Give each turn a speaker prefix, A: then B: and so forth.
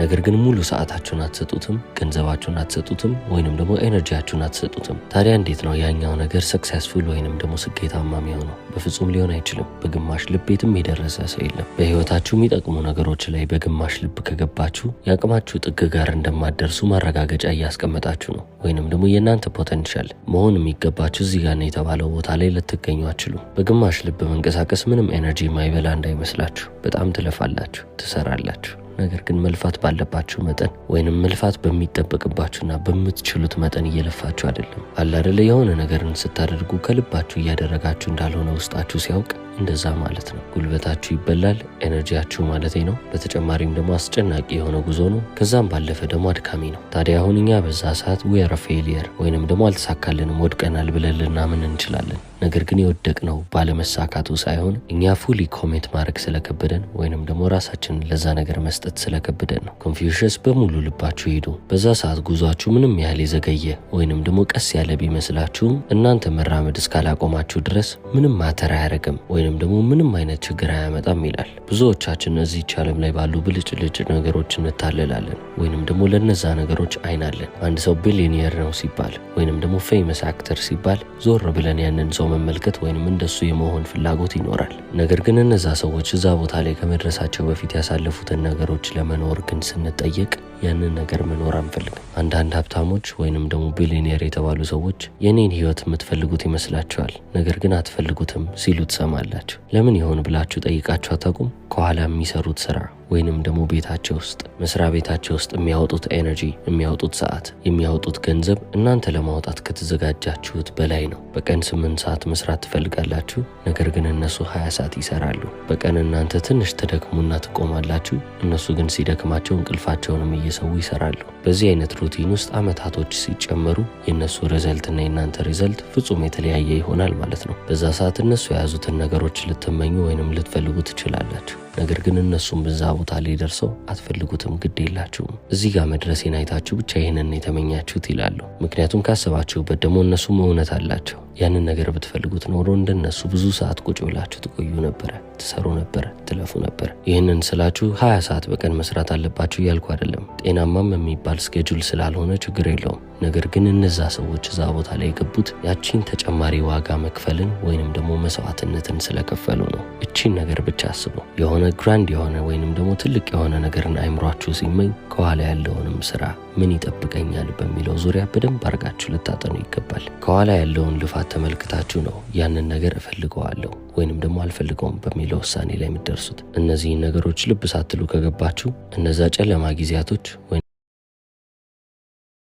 A: ነገር ግን ሙሉ ሰዓታችሁን አትሰጡትም፣ ገንዘባችሁን አትሰጡትም፣ ወይንም ደግሞ energy ያችሁን አትሰጡትም። ታዲያ እንዴት ነው ያኛው ነገር successful ወይንም ደግሞ ስኬታማ የሚሆነው? በፍጹም ሊሆን አይችልም። በግማሽ ልብ የትም የደረሰ ሰው የለም። በህይወታችሁ የሚጠቅሙ ነገሮች ላይ በግማሽ ልብ ከገባችሁ የአቅማችሁ ጥግ ጋር እንደማትደርሱ ማረጋገጫ እያስቀመጣችሁ ነው። ወይንም ደግሞ የእናንተ potential መሆን የሚገባችሁ እዚህ ጋር ነው የተባለው ቦታ ላይ ልትገኙ አትችሉም። በግማሽ ልብ መንቀሳቀስ ምንም energy የማይበላ እንዳይመስላችሁ። በጣም ትለፋላችሁ፣ ትሰራላችሁ። ነገር ግን መልፋት ባለባችሁ መጠን ወይንም መልፋት በሚጠበቅባችሁና በምትችሉት መጠን እየለፋችሁ አይደለም። አለ አይደለ፣ የሆነ ነገርን ስታደርጉ ከልባችሁ እያደረጋችሁ እንዳልሆነ ውስጣችሁ ሲያውቅ እንደዛ ማለት ነው። ጉልበታችሁ ይበላል፣ energy ያችሁ ማለት ነው። በተጨማሪም ደግሞ አስጨናቂ የሆነ ጉዞ ነው። ከዛም ባለፈ ደግሞ አድካሚ ነው። ታዲያ አሁን እኛ በዛ ሰዓት we're failure ወይንም ደግሞ አልተሳካልንም፣ ወድቀናል ብለን ልናምን እንችላለን። ነገር ግን የወደቅነው ባለመሳካቱ ሳይሆን እኛ fully commit ማድረግ ስለከበደን ወይንም ደግሞ ራሳችንን ለዛ ነገር መስጠት ስለከበደን ነው። ኮንፊውሽስ በሙሉ ልባችሁ ሂዱ። በዛ ሰዓት ጉዟችሁ ምንም ያህል የዘገየ ወይንም ደግሞ ቀስ ያለ ቢመስላችሁም እናንተ መራመድ እስካላቆማችሁ ድረስ ምንም matter አያደርግም ወይንም ደግሞ ምንም አይነት ችግር አያመጣም ይላል። ብዙዎቻችን እዚህች ዓለም ላይ ባሉ ብልጭልጭ ነገሮች እንታለላለን ወይንም ደግሞ ለነዛ ነገሮች አይን አለን። አንድ ሰው ቢሊየነር ነው ሲባል ወይንም ደግሞ famous actor ሲባል ዞር ብለን ያንን ሰው መመልከት ወይንም እንደሱ የመሆን ፍላጎት ይኖራል። ነገር ግን እነዛ ሰዎች እዛ ቦታ ላይ ከመድረሳቸው በፊት ያሳለፉትን ነገሮች ለመኖር ግን ስንጠየቅ ያንን ነገር መኖር አንፈልግም። አንዳንድ ሀብታሞች ወይንም ደግሞ ቢሊየነር የተባሉ ሰዎች የኔን ህይወት የምትፈልጉት ይመስላችኋል፣ ነገር ግን አትፈልጉትም ሲሉ ትሰማላችሁ። ለምን ይሆን ብላችሁ ጠይቃችሁ አታውቁም? ከኋላ የሚሰሩት ስራ ወይንም ደግሞ ቤታቸው ውስጥ፣ መስሪያ ቤታቸው ውስጥ የሚያወጡት energy፣ የሚያወጡት ሰዓት፣ የሚያወጡት ገንዘብ እናንተ ለማውጣት ከተዘጋጃችሁት በላይ ነው። በቀን 8 ሰዓት መስራት ትፈልጋላችሁ፣ ነገር ግን እነሱ 20 ሰዓት ይሰራሉ። በቀን እናንተ ትንሽ ትደክሙና ትቆማላችሁ፣ እነሱ ግን ሲደክማቸው እንቅልፋቸውንም እየሰዉ ይሰራሉ። በዚህ አይነት routine ውስጥ አመታቶች ሲጨመሩ የእነሱ result ና የእናንተ result ፍጹም የተለያየ ይሆናል ማለት ነው። በዛ ሰዓት እነሱ የያዙትን ነገሮች ልትመኙ ወይንም ልትፈልጉ ትችላላችሁ። ነገር ግን እነሱም በዛ ቦታ ላይ ደርሰው አትፈልጉትም፣ ግድ የላችሁም። እዚህ ጋር መድረሴን አይታችሁ ብቻ ይህንን የተመኛችሁት ይላሉ። ምክንያቱም ካሰባችሁበት ደግሞ እነሱም እውነት አላቸው። ያንን ነገር ብትፈልጉት ኖሮ እንደነሱ ብዙ ሰዓት ቁጭ ብላችሁ ትቆዩ ነበረ፣ ትሰሩ ነበረ፣ ትለፉ ነበር። ይህንን ስላችሁ 20 ሰዓት በቀን መስራት አለባችሁ እያልኩ አይደለም። ጤናማም የሚባል schedule ስላልሆነ ችግር የለውም። ነገር ግን እነዛ ሰዎች እዛ ቦታ ላይ የገቡት ያቺን ተጨማሪ ዋጋ መክፈልን ወይንም ደግሞ መስዋዕትነትን ስለከፈሉ ነው። እቺን ነገር ብቻ አስቡ። የሆነ grand የሆነ ወይንም ደግሞ ትልቅ የሆነ ነገርን አይምሯችሁ ሲመኝ ከኋላ ያለውንም ስራ፣ ምን ይጠብቀኛል በሚለው ዙሪያ በደንብ አድርጋችሁ ልታጠኑ ይገባል። ከኋላ ያለውን ልፋት ተመልክታችሁ ነው ያንን ነገር እፈልገዋለሁ ወይንም ደግሞ አልፈልገውም በሚለው ውሳኔ ላይ የምትደርሱት። እነዚህን ነገሮች ልብ ሳትሉ ከገባችሁ እነዛ ጨለማ ጊዜያቶች